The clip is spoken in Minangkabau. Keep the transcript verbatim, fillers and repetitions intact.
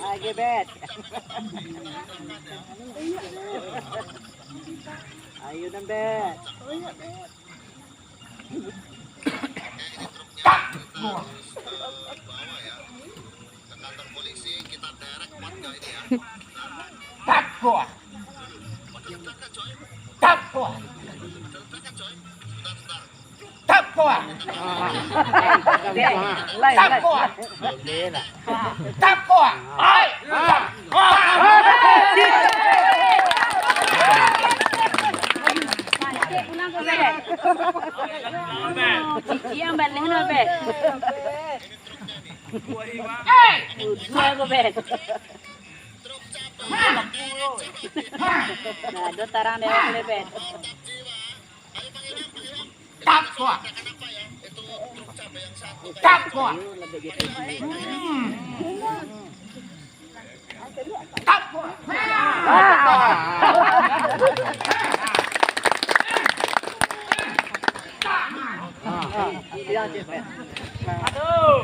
Lagi, Bet. Ayo, nan, Bet. Takwa. Takwa. Takwa. Takwa. Ai. Takwa. Cici yang balik, no, Bet. Dua ko, Bet. Nah, do tarang dewek, Bet. Takwa. Takwa. Hmm. Takwa. Aduh.